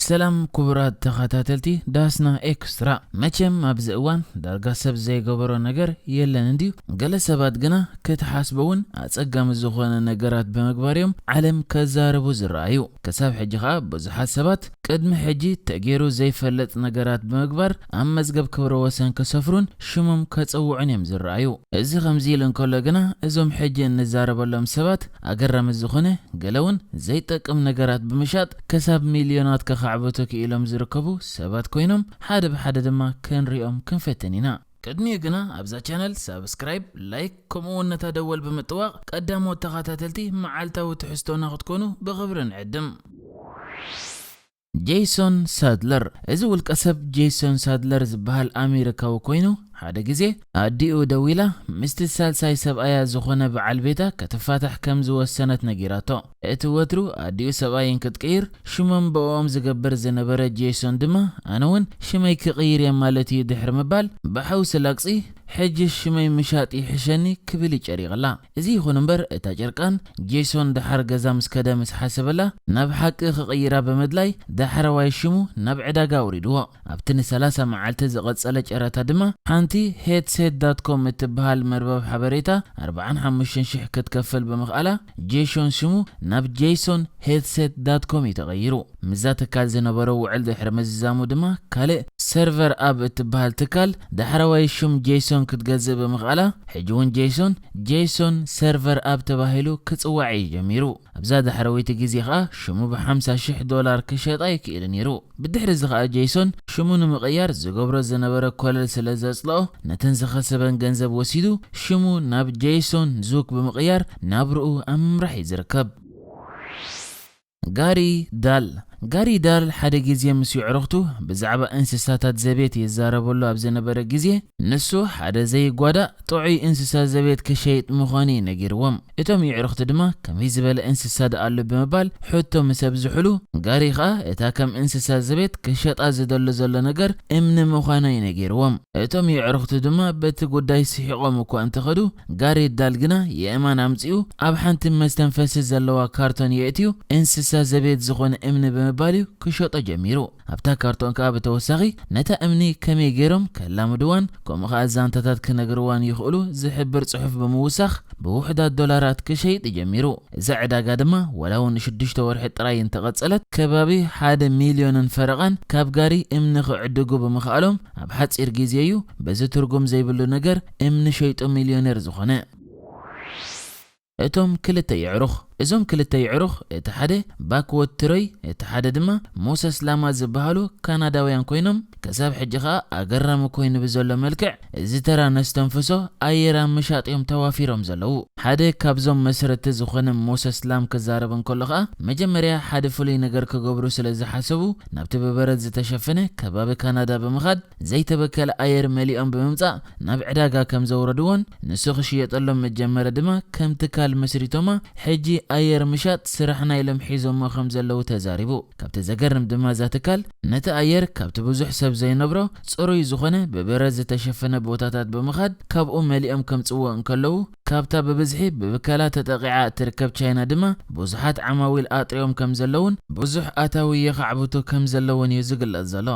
ሰላም ክቡራት ተኸታተልቲ ዳስና ኤክስትራ። መቸም ኣብዚ እዋን ዳርጋ ሰብ ዘይገበሮ ነገር የለን እንድዩ። ገለ ሰባት ግና ክትሓስቦ እውን ኣጸጋሚ ዝኾነ ነገራት ብምግባር እዮም ዓለም ከዛርቡ ዝረኣዩ። ክሳብ ሕጂ ኸኣ ብዙሓት ሰባት ቅድሚ ሕጂ ተገይሩ ዘይፈልጥ ነገራት ብምግባር ኣብ መዝገብ ክብረ ወሰን ከሰፍሩን ሽሞም ከጸውዑን እዮም ዝረኣዩ። እዚ ከምዚ ኢሉ እንከሎ ግና እዞም ሕጂ እንዛረበሎም ሰባት ኣገራሚ ዝኾነ ገለ እውን ዘይጠቅም ነገራት ብምሻጥ ክሳብ ሚልዮናት ከኻዕብቱ ክኢሎም ዝርከቡ ሰባት ኮይኖም ሓደ ብሓደ ድማ ክንሪኦም ክንፈትን ኢና። ቅድሚኡ ግና ኣብዛ ቻነል ሳብስክራይብ፣ ላይክ ከምኡ እውን ነታ ደወል ብምጥዋቕ ቀዳሞት ተኸታተልቲ መዓልታዊ ትሕዝቶና ክትኮኑ ብኽብሪ ንዕድም። ጄይሶን ሳድለር። እዚ ውልቀ ሰብ ጄይሶን ሳድለር ዝበሃል ኣሜሪካዊ ኮይኑ ሓደ ግዜ ኣዲኡ ደዊላ ምስቲ ሳልሳይ ሰብኣያ ዝኾነ በዓል ቤታ ክትፋታሕ ከም ዝወሰነት ነጊራቶ። እቲ ወትሩ ኣዲኡ ሰብኣይ እንክትቅይር ሽሞም ብኦም ዝገብር ዝነበረ ጄይሶን ድማ ኣነ እውን ሽመይ ክቕይር እየ ማለት እዩ ድሕሪ ምባል ብሓውሲ ላግጺ ሕጂ ሽመይ ምሻጥ ይሕሸኒ ክብል ይጨሪቕላ። እዚ ይኹን እምበር እታ ጨርቃን ጄይሶን ደሓር ገዛ ምስ ከደ ምስ ሓሰበላ ናብ ሓቂ ክቕይራ ብምድላይ ዳሕረዋይ ሽሙ ናብ ዕዳጋ ኣውሪድዎ። ኣብቲ ንሰላሳ መዓልቲ ዝቐጸለ ጨረታ ድማ ሓንቲ ሄድሴት ዳት ኮም እትበሃል መርበብ ሓበሬታ ኣርባዓን ሓሙሽተን ሽሕ ክትከፍል ብምኽኣላ ጄይሶን ሽሙ ናብ ጄይሶን ሄድሴት ዳት ኮም እዩ ተቐይሩ። ምስዛ ትካል ዝነበሮ ውዕል ድሕሪ ምዝዛሙ ድማ ካልእ ሰርቨር ኣብ እትበሃል ትካል ዳሕረዋይ ሽም ጄይሶን ክትገዝእ ብምኽኣላ ሕጂ እውን ጄይሶን ጄይሶን ሰርቨር ኣብ ተባሂሉ ክጽዋዕ እዩ ጀሚሩ። ኣብዛ ዳሕረወይቲ ግዜ ኸኣ ሽሙ ብሓምሳ ሽሕ ዶላር ክሸጣ ይክእል ነይሩ። ብድሕሪ እዚ ኸኣ ጄይሶን ሽሙ ንምቕያር ዝገብሮ ዝነበረ ኮለል ስለ ዘጽልኦ ነተን ዝኸሰበን ገንዘብ ወሲዱ ሽሙ ናብ ጄይሶን ዙክ ብምቕያር ናብርኡ ኣብ ምምራሕ እዩ ዝርከብ። ጋሪ ዳል። ጋሪ ዳል ሓደ ግዜ ምስ የዕሩኽቱ ብዛዕባ እንስሳታት ዘቤት ይዛረበሉ ኣብ ዝነበረ ግዜ ንሱ ሓደ ዘይጓዳእ ጥዑይ እንስሳ ዘቤት ክሸይጥ ምዃኑ እዩ ነጊርዎም። እቶም የዕሩኽቱ ድማ ከመይ ዝበለ እንስሳ ደኣ ኣሎ ብምባል ሕቶ ምስ ኣብዝሑሉ ጋሪ ኸኣ እታ ከም እንስሳ ዘቤት ክሸጣ ዝደሎ ዘሎ ነገር እምኒ ምዃና እዩ ነጊርዎም። እቶም የዕሩኽቱ ድማ በቲ ጉዳይ ስሒቖም እኳ እንተኸዱ ጋሪ ዳል ግና የእማን ኣምጺኡ ኣብ ሓንቲ መስተንፈሲ ዘለዋ ካርቶን የእትዩ እንስሳ ዘቤት ዝኾነ እምኒ ብምባል እዩ ክሸጦ ጀሚሩ። ኣብታ ካርቶን ከኣ ብተወሳኺ ነታ እምኒ ከመይ ገይሮም ከላምድዋን ከምኡ ከኣ ዛንታታት ክነግርዋን ይኽእሉ ዝሕብር ጽሑፍ ብምውሳኽ ብውሑዳት ዶላራት ክሸይጥ ጀሚሩ። እዛ ዕዳጋ ድማ ወላ እውን ንሽዱሽተ ወርሒ ጥራይ እንተቐጸለት ከባቢ ሓደ ሚልዮንን ፈረቓን ካብ ጋሪ እምኒ ክዕድጉ ብምኽኣሎም ኣብ ሓጺር ግዜ እዩ በዚ ትርጉም ዘይብሉ ነገር እምኒ ሸይጡ ሚልዮኔር ዝኾነ። እቶም ክልተ የዕሩኽ። እዞም ክልተ የዕሩኽ እቲ ሓደ ባክወት ትሮይ እቲ ሓደ ድማ ሞሰስ ላማ ዝበሃሉ ካናዳውያን ኮይኖም ክሳብ ሕጂ ኸኣ ኣገራሚ ኮይኑ ብዘሎ መልክዕ እዚ ተራ ነስተንፍሶ ኣየር ኣብ ምሻጥ እዮም ተዋፊሮም ዘለዉ። ሓደ ካብዞም መስረቲ ዝኾነ ሞሰስ ላም ክዛረብ እንከሎ ኸኣ መጀመርያ ሓደ ፍሉይ ነገር ክገብሩ ስለ ዝሓሰቡ ናብቲ ብበረድ ዝተሸፈነ ከባቢ ካናዳ ብምኻድ ዘይተበከለ ኣየር መሊኦም ብምምጻእ ናብ ዕዳጋ ከም ዘውረድዎን ንሱ ክሽየጠሎም መጀመረ ድማ ከም ትካል መስሪቶማ ሕጂ ኣየር ምሻጥ ስራሕና ኢሎም ሒዞሞ ከም ዘለዉ ተዛሪቡ። ካብቲ ዘገርም ድማ እዛ ትካል ነቲ ኣየር ካብቲ ብዙሕ ሰብ ዘይነብሮ ጽሩይ ዝኾነ ብበረድ ዝተሸፈነ ቦታታት ብምኻድ ካብኡ መሊኦም ከምጽዎ እንከለዉ ካብታ ብብዝሒ ብብከላ ተጠቒዓ እትርከብ ቻይና ድማ ብዙሓት ዓማዊል ኣጥሪዮም ከም ዘለዉን ብዙሕ ኣታዊ የኻዕብቱ ከም ዘለዉን እዩ ዝግለጽ ዘሎ።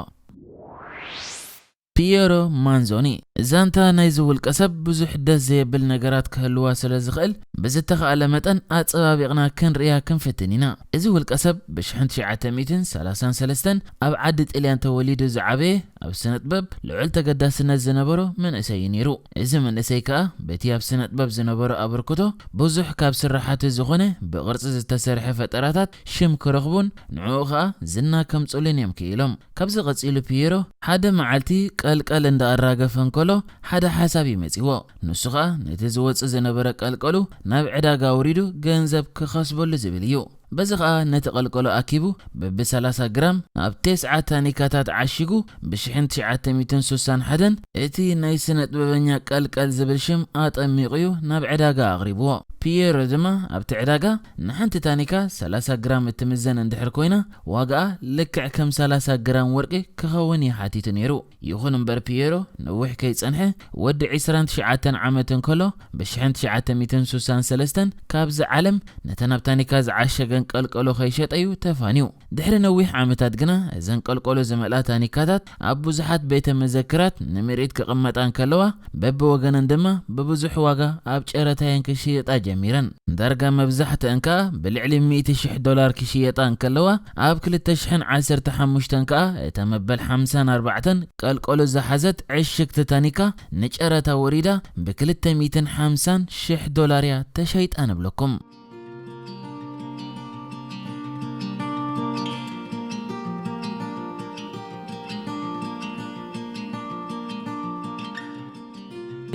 ፒየሮ ማንዞኒ። ዛንታ ናይዚ ውልቀ ሰብ ብዙሕ ደስ ዘየብል ነገራት ክህልዋ ስለ ዝኽእል ብዝተኻእለ መጠን ኣጸባቢቕና ክንርእያ ክንፍትን ኢና። እዚ ውልቀ ሰብ ብሽሕን ትሽዓተ ሚእትን ሰላሳን ሰለስተን ኣብ ዓዲ ጥልያን ተወሊዱ ዝዓበየ ኣብ ስነ ጥበብ ልዑል ተገዳስነት ዝነበሮ መንእሰይ እዩ ነይሩ። እዚ መንእሰይ ከኣ በቲ ኣብ ስነ ጥበብ ዝነበሮ ኣበርክቶ ብዙሕ ካብ ስራሓቱ ዝኾነ ብቕርጺ ዝተሰርሐ ፈጠራታት ሽም ክረኽቡን ንዕኡ ከኣ ዝና ከምጽሉን እዮም ክኢሎም። ካብዚ ቀጺሉ ፒየሮ ሓደ መዓልቲ ቀልቀል እንዳኣራገፈ እንከሎ ሓደ ሓሳብ እዩ መጺዎ። ንሱ ከኣ ነቲ ዝወጽእ ዝነበረ ቀልቀሉ ናብ ዕዳጋ ኣውሪዱ ገንዘብ ክኸስበሉ ዝብል እዩ። በዚ ከኣ ነቲ ቀልቀሉ ኣኪቡ በቢ ሰላሳ ግራም ኣብ ተስዓ ታኒካታት ዓሺጉ ብሽሕን ትሽዓተ ሚእትን ስሳን ሓደን እቲ ናይ ስነ ጥበበኛ ቀልቀል ዝብል ሽም ኣጠሚቑ እዩ ናብ ዕዳጋ ኣቕሪብዎ። ፒየሮ ድማ ኣብቲ ዕዳጋ ንሓንቲ ታኒካ ሰላሳ ግራም እትምዘን እንድሕር ኮይና፣ ዋጋኣ ልክዕ ከም ሰላሳ ግራም ወርቂ ክኸውን እዩ ሓቲቱ ነይሩ። ይኹን እምበር፣ ፒየሮ ነዊሕ ከይጸንሐ፣ ወዲ ዕስራን ትሽዓተን ዓመት እንከሎ፣ ብ ሽሕን ትሽዓተ ሚእትን ሱሳን ሰለስተን ካብዚ ዓለም ነተን ኣብ ታኒካ ዝዓሸገን ቀልቀሎ ከይሸጠ እዩ ተፋንዩ። ድሕሪ ነዊሕ ዓመታት ግና፣ እዘን ቀልቀሎ ዝመልኣ ታኒካታት ኣብ ብዙሓት ቤተ መዘክራት ንምርኢት ክቕመጣ እንከለዋ፣ በብወገነን ድማ ብብዙሕ ዋጋ ኣብ ጨረታ እየን ክሽየጣ ጀሚረን። ዳርጋ መብዛሕትአን ከኣ ብልዕሊ ሚእቲ ሽሕ ዶላር ክሽየጣ እንከለዋ፣ ኣብ ክልተ ሽሕን ዓሰርተ ሓሙሽተን ከኣ እታ መበል ሓምሳን ኣርባዕተን ቀልቀሎ ዝሓዘት ዕሽግቲ ታኒካ ንጨረታ ወሪዳ ብክልተ ሚእትን ሓምሳን ሽሕ ዶላር እያ ተሸይጣ ንብለኩም።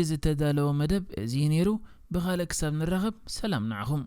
ዝተዳለወ መደብ እዚ ነይሩ። ብኻልእ ክሳብ ንራኸብ፣ ሰላም ንዓኹም።